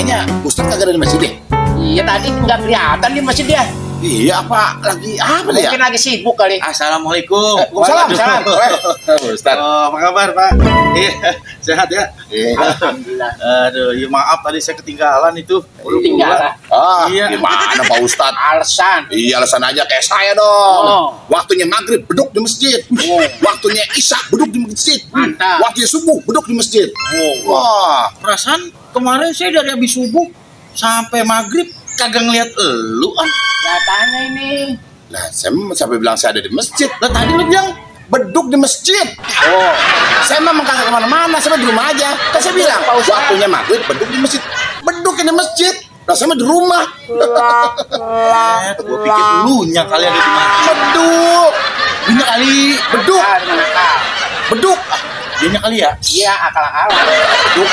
kayaknya Ustaz kagak ada di masjid deh. Iya tadi nggak kelihatan di masjid dia. Iya, apa lagi apa deh ya? Mungkin lagi sibuk kali. Assalamualaikum. Waalaikumsalam. Ustaz. Oh, apa kabar, Pak? Iya, sehat ya? Alhamdulillah. Aduh, ya maaf tadi saya ketinggalan itu. Tinggal. Ah, Iya. gimana Pak Ustaz? Alasan. Iya, alasan aja kayak saya dong. Oh. Waktunya maghrib beduk di masjid. Waktunya isya beduk di masjid. Mantap. Waktunya subuh beduk di masjid. Wah, Perasaan kemarin saya dari habis subuh sampai maghrib kagak ngeliat elu ah. Nah, tanya ini. nah saya sampai bilang saya ada di masjid. Lah tadi lu bilang beduk di masjid. Oh. Saya memang kagak kemana-mana, saya di rumah aja. Kan saya bilang waktunya maghrib beduk di masjid. Beduk di masjid. Lah saya mah di rumah. Gua pikir elunya kali ada di mana. Beduk. Ini kali Beduk. Ah, dengan akal. Beduk. dianya kali ya. Iya, akal-akalan. Beduk.